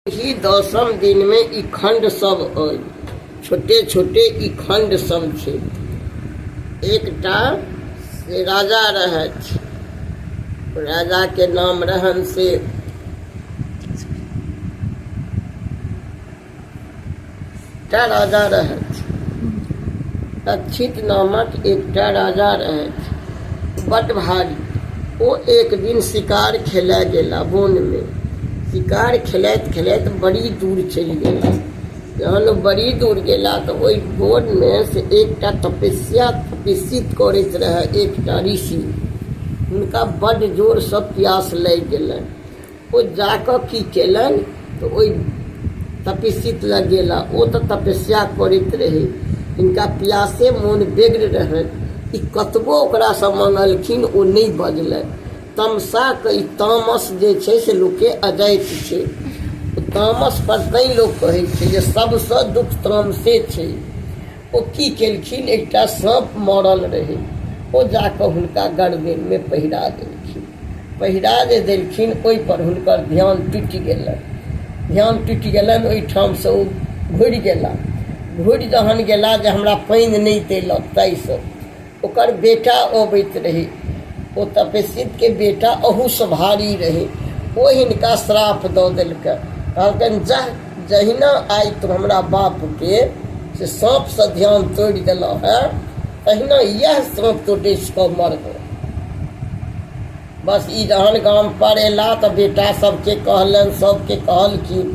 एहि दसम दिनमे ई खण्ड सब अइ। छोटे छोटे ई खण्ड सब छै। एकटा से राजा रहथि। राजाके नाम रहनि से एकटा राजा रहथि। रक्षित नामक एकटा राजा रहथि। बड्ड भारी। ओ एक दिन शिकार खेलय गेला वनमे। शिकार खेलैत खेलैत बड़ी दूर चलि गेला। जहन ओ बड़ी दूर गेला तऽ ओहि वनमे से एकटा तपस्या तपस्या करैत रहय एकटा ऋषि। हुनका बड्ड जोरसँ प्यास लागि गेलनि। ओ जा कऽ की केलनि तऽ ओहि तपस्वित लग गेला। ओ तऽ तपस्या करैत रहै। हिनका प्यासे मोन व्यग्र रहनि। ई कतबो ओकरासँ मङ्गलखिन ओ नहि बजलनि। तमसा कऽ ई तामस जे छै से लोकके अजाइत छै। तामस पर तैँ लोक कहै छै जे सभसँ दुःख तामसे छै। ओ की केलखिन एकटा साँप मरल रहै ओ जा कऽ हुनका गरदनिमे पहिरा देलखिन। पहिरा जे देलखिन ओहिपर हुनकर ध्यान टूटि गेलनि। ध्यान टूटि गेलनि ओहिठामसँ ओ घुरि गेला। घुरि जहन गेला जे हमरा पानि नहि देलक ताहिसँ ओकर बेटा अबैत रहै। ओ तपस्वितके बेटा अहूसँ भारी रहै। ओ हिनका श्राप दऽ देलकनि। कहलकनि जाह जहिना आइ तू हमरा बापके से साँपसँ ध्यान तोड़ि देलह हेँ तहिना इएह साँप तोँ डसि कऽ मरबह। बस ई जहन गाम पर एला तऽ बेटा सबके कहलनि सबके कहलखिन।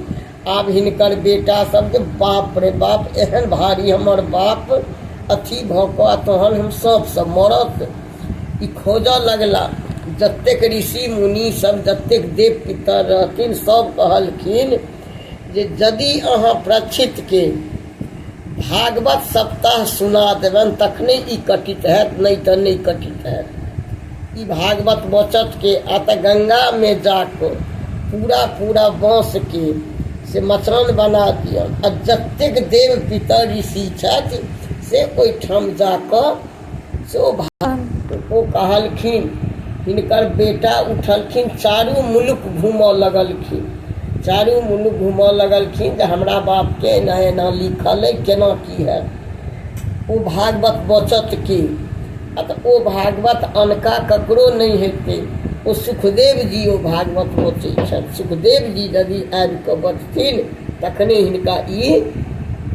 आब हिनकर बेटा सब जे बाप रे बाप एहन भारी हमर बाप अथी भऽ कऽ आ तहन हम साँपसँ मरत। ई खोजऽ लगला। जतेक ऋषि मुनि सब जतेक देव पितर रहथिन सब कहलखिन जे यदि अहाँ परीक्षितके भागवत सप्ताह सुना देबनि तखने ई कटित हैत नहि तऽ नहि कटित हैत। ई भागवत बचत के आ तऽ गंगामे जाकऽ पूरा पूरा बाँसके से मचान बना दियौन आ जतेक देव पितर ऋषि छथि से ओहिठाम जाकऽ से ओ ओ कहलखिन हिनकर बेटा उठलखिन चारू मुल्क घूमऽ लगलखिन। चारू मुल्क घूमऽ लगलखिन जे हमरा बापके एना एना लिखल अइ केना की हैत। ओ भागवत बचत की? आ तऽ ओ भागवत अनका ककरो नहि हेतै। ओ सुखदेव जी ओ भागवत बचै छथि। सुखदेव जी यदि आबि कऽ बचथिन तखने हिनका ई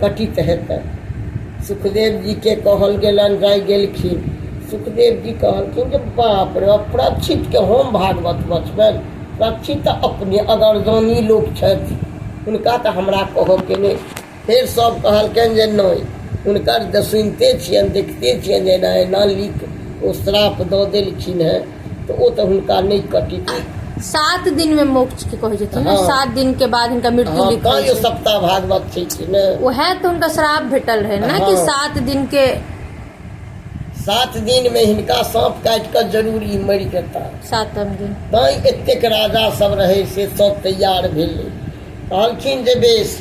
कटित हेतनि। सुखदेव जीके कहल गेलनि जाय गेलखिन। सुखदेव जी कहलखिन जे बाप रे बाप परीक्षितके हम भागवत बचबनि। परीक्षित तऽ अपने अगरजानी लोक छथि हुनका तऽ हमरा कहऽके नहि। फेर सब कहलकनि जे नहि हुनकर तऽ सुनिते छियनि देखिते छियनि जे एना एना लिख ओ श्राप दऽ देलखिन हेँ तऽ ओ तऽ हुनका नहि कटित। 7 दिन में मोक्ष के कहै छथिन ने। 7 दिन के बाद हिनका मृत्यु लिखल छै। सप्ताह भागवत छै कि ने। वएह तऽ हुनका श्राप भेटल रहै ने कि 7 दिन के 7 दिन में हिनका साँप काटि कऽ जरूर ई मरि जेता। 7म दिन तैं एतेक राजा सब रहै से सब तैयार भेलै। कहलखिन जे बेस।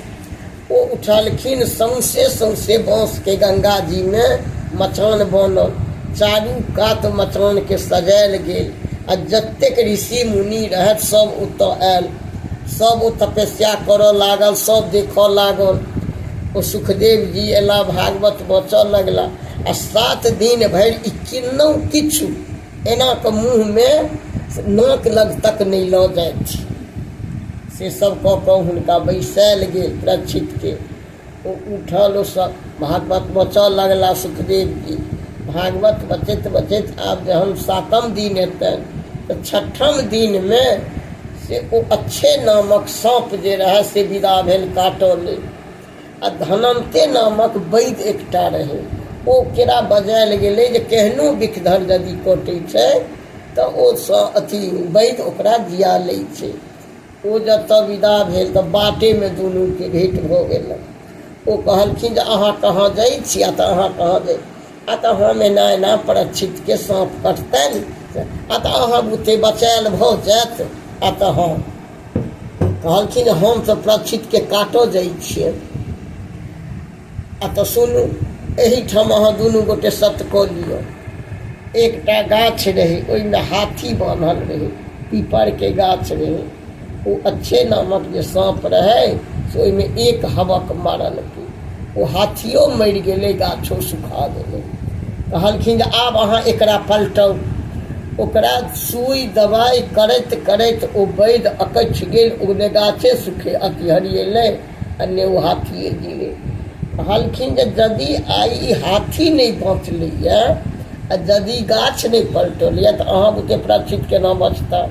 ओ उठलखिन सौंसे सौंसे बाँस के गंगा जी मे मचान बनल। चारू कात मचान के सजायल गेल आ जतेक ऋषि मुनि रहथि सब ओतऽ आयल। सब ओ तपस्या करऽ लागल सब देखऽ लागल। ओ सुखदेव जी एला भागवत बचऽ लगला आ 7 दिन भरि ई किन्नहुँ किछु एना कऽ मुँह मे नाक लग तक नहि लऽ जाथि। से सब कऽ कऽ हुनका बैसायल गेल परीक्षितके। ओ उठल ओ सब भागवत बचऽ लगला सुखदेव जी। भागवत बचैत बचैत आब जहन 7म दिन हेतनि तऽ 6ठम दिनमे से ओ अच्छे नामक साँप जे रहए से विदा भेल काटऽ लेल। आ धनन्ते नामक वैद्य एकटा रहै ओ केरा बजायल गेलै जे केहनो विषधर यदि कटै छै तऽ ओ अथी वैद्य ओकरा जिया लै छै। ओ जतऽ विदा भेल तऽ बाटेमे दुनूके भेट भऽ गेलनि। ओ कहलखिन जे अहाँ कहाँ जाइ छी आ तऽ अहाँ कहाँ जाइ आ तऽ हम एना एना परीक्षितके साँप कटतनि आ तऽ अहाँ बुते बचायल भऽ जायत आ तऽ हँ। कहलखिन हम तऽ परीक्षितके काटऽ जाइ छियै आ तऽ सुनू एहिठाम अहाँ दुनू गोटे सत्य कऽ लिअ। एकटा गाछ रहै ओहिमे हाथी बान्हल रहै पीपरके गाछ रहै। ओ अच्छे नामक जे साँप रहै से ओहिमे एक हबक मारलकै, ओ हाथियो मरि गेलै, गाछो सुखा गेलै। कहलखिन जे आब अहाँ एकरा पलटाउ। ओकरा सुइ दवाइ करैत करैत ओ वैद्य अकछि गेल, ओ ने गाछे सुखे अथी हरिएलै आ ने ओ हाथिए जीलै। कहलखिन जे यदि आइ ई हाथी नहि बचलैए आ यदि गाछ नहि पलटलैए तऽ अहाँ बुते परीक्षित केना बचता?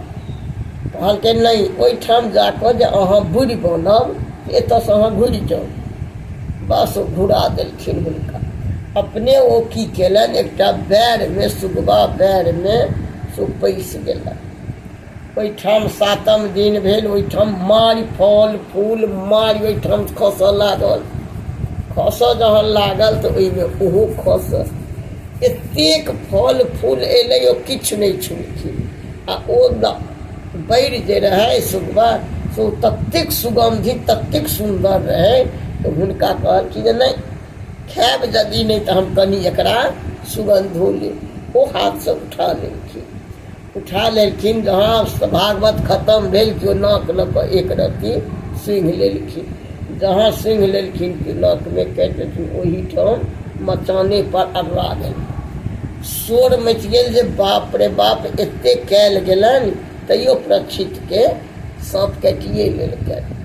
कहलकै नहि, ओहिठाम जा कऽ जे अहाँ बुड़ि बनब, एतऽसँ अहाँ घुरि जाउ। बस ओ घुरा देलखिन हुनका। अपने ओ की केलनि, एकटा बैरमे, सुगबा बैरमे से ओ पैसि गेलनि। ओहिठाम सातम दिन भेल, ओहिठाम मारि फल फूल मारि ओहिठाम खसऽ लागल। खसऽ जहन लागल तऽ ओहिमे ओहो खसल। एतेक फल फूल एलै ओ किछु नहि छुलखिन। आ ओ बैर जे रहै सुगबा से ओ ततेक सुगन्धित ततेक सुन्दर रहै तऽ हुनका कहलखिन जे नहि खायब यदि नहि तऽ हम कनि एकरा सुगन्धो लेब। ओ हाथसँ उठा लेलखिन। उठा लेलखिन, जहाँ भागवत खतम भेल केओ नाक लऽ कऽ एक रत्ती सूँघि लेलखिन। जहाँ सूँघि लेलखिन कि नाकमे काटि देलखिन, ओहीठाम मचाने पर अड़रा गेल। शोर मचि गेल जे बाप रे बाप, एते कयल गेलनि तैयो परीक्षितके साँप काटिए लेलकनि।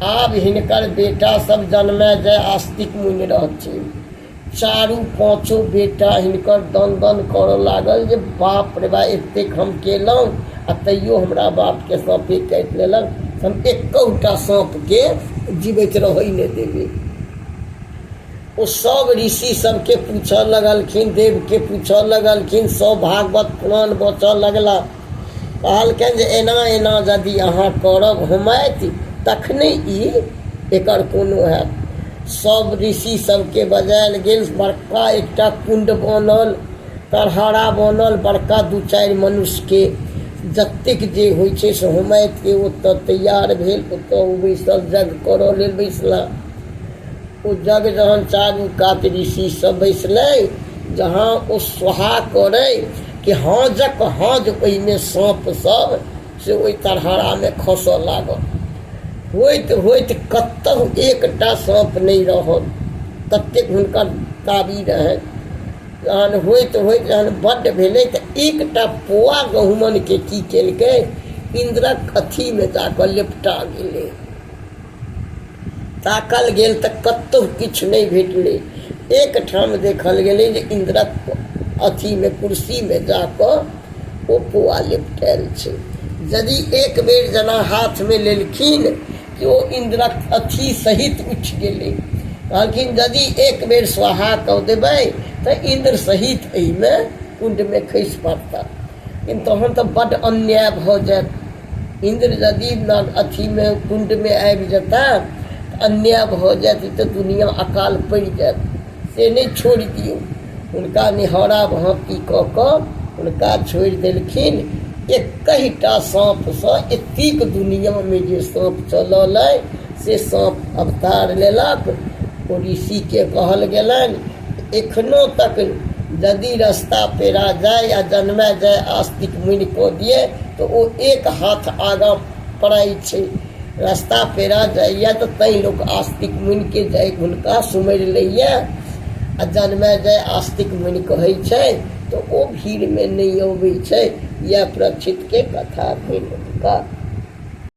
आब हिनकर बेटा सब जन्मे जाय आस्तिक मुनि रहथिन। चारू पाँचो बेटा हिनकर दन दन करऽ लागल जे बाप रे बा, एतेक हम केलहुँ आ तैयो हमरा बापके साँपे काटि लेलक, हम एकहुटा साँपके जीवैत रहै नहि देबै। ओ सब ऋषि सबके पूछऽ लगलखिन, देवके पूछऽ लगलखिन, सब भागवत पुराण बचऽ लगला। कहलकनि जे एना एना यदि अहाँ करब होमति तखने ई एकर कोनो हैत। सब ऋषि सबके बजायल गेल, बड़का एकटा कुण्ड बनल, तरहरा बनल, बड़का दू चारि मनुष्यके जतेक जे होइ छै से होमतिके ओतऽ तैयार भेल। ओतऽ ओ बैसल यज्ञ करऽ लेल बैसला। ओ यज्ञ जहन चारू कात ऋषि सब बैसलै, जहाँ ओ सोहा करै कि हाँजक हाँज ओहिमे साँप सब से ओहि तरहरामे खसऽ लागल। होइत होइत कतहु एकटा साँप नहि रहल, ततेक हुनकर दाबी रहनि। जहन होइत होइत जहन बड्ड भेलै तऽ एकटा पोआ गहुमनके की केलकै, इन्द्रक अथीमे जाकऽ लिपटा गेलै। ताकल गेल तऽ कतहु किछु नहि भेटलै। एकठाम देखल गेलै जे इन्द्रक अथीमे कुर्सीमे जाकऽ ओ पोआ लिपटायल छै। यदि एक बेर जेना हाथमे लेलखिन कि ओ इन्द्रक अथी सहित उठि गेलै। कहलखिन यदि एक बेर स्वाहा कऽ देबै तऽ इन्द्र सहित एहिमे कुण्डमे खसि पड़ता। लेकिन तहन तऽ बड्ड अन्याय भऽ जायत। इन्द्र यदि अथीमे कुण्डमे आबि जेता तऽ अन्याय भऽ जायत, ई तऽ दुनिआँ अकाल पड़ि जायत, से नहि छोड़ि दियौ। हुनका निहोरा भाँति कऽ कऽ हुनका छोड़ि देलखिन। एकहिटा साँपसँ एतेक दुनिआँमे जे साँप चलल अइ से साँप अवतार लेलक। ओ ऋषिके कहल गेलनि एखनो तक यदि रस्ता पेरा जाय आ जन्मे जाय आस्तिक मुनि कऽ दिए तऽ ओ एक हाथ आगाँ पड़ाइ छै। रस्ता पेरा जाइए तऽ तैँ लोक आस्तिक मुनिके जाइ हुनका सुमरि लैए आ जन्मे जाय आस्तिक मुनि कहै छै तऽ ओ भीड़मे नहि अबै छै। इएह परीक्षितके कथा भेल हुनका।